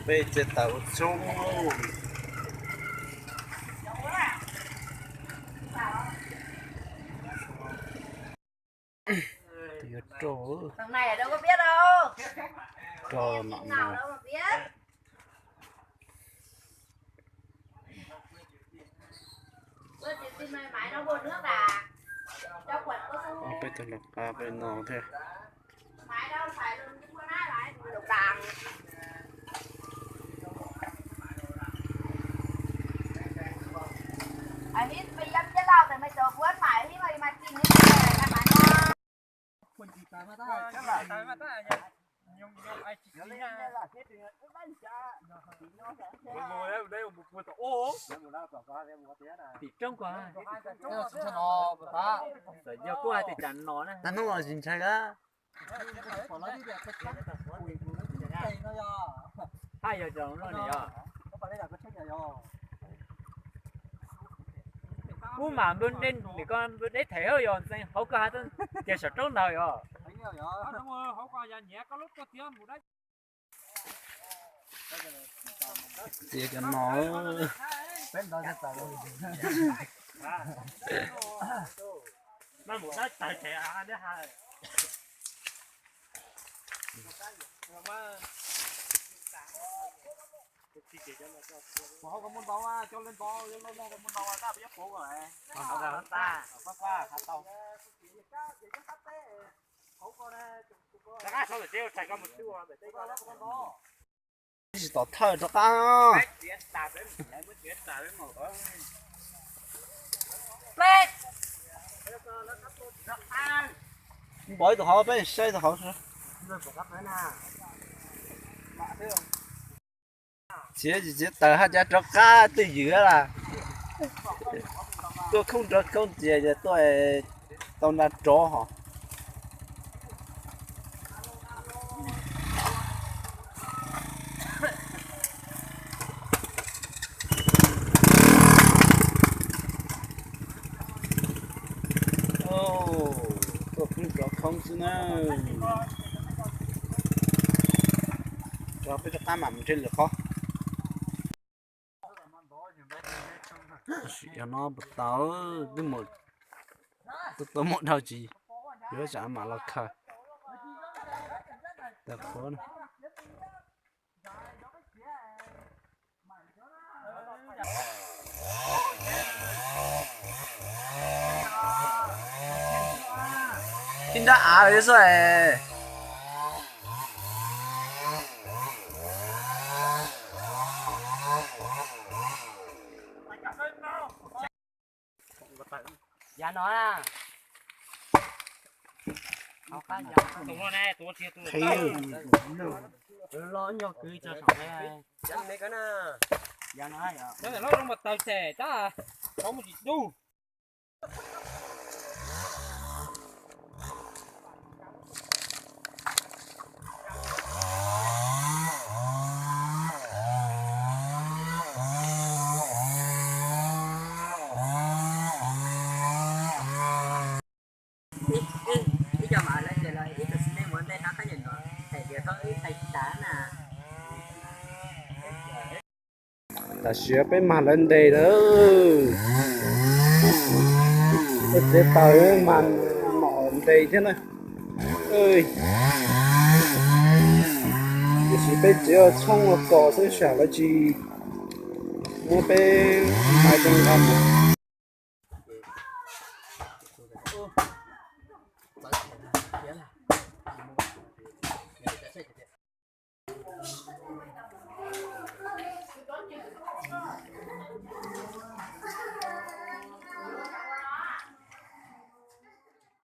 Peb txiav taws ua tshoob. Tus yuav rau, rau no no. Peb tau los qa peb no thiab. Tim roob ko. Tag hnub los tsis ntshai a. Haj yog tso no ni yog. Ub mas npawg deb, nws ko npawg deb theem hauv yog ntxeev hauv ko hais tias saum roob ntawd yog. Tias cov no. Tsis tom thawj rov qab. Npog ib tug hauv peb saib tug hauv. Txiav txiav taws haj cas rov qab twj ywm lawm. Tuaj khoob rov khoob txias ces tuaj tau nra rov hos. Tuaj khoob rov khoob xwb na. Rov peb rov qab mam mus nrhiav lwm qhov. Tam sim no puas tau, twb mus, twb tau mus dhau tsis, yuav tsam mam los khaws. Tam qhuav na. Ib nrab av lawm xwb es. Yav no na. Qhib los nyuag kwv tso saum ne. Yav no yog. Lub zoo mas taws xes tab, tau mus tsis dub. Ib co mas lawv ces los ib tug txiv neej mus ntej rov qab ces no, hais tias tau ib thaj tas na. Tam sim peb mag lawv ntes lawm. Peb txiav taws mag nom ntes thiab na. Tiam sis peb txiav tshoob ua kom xwb, tsam lawv tsis muab peb hais zoo nkaus.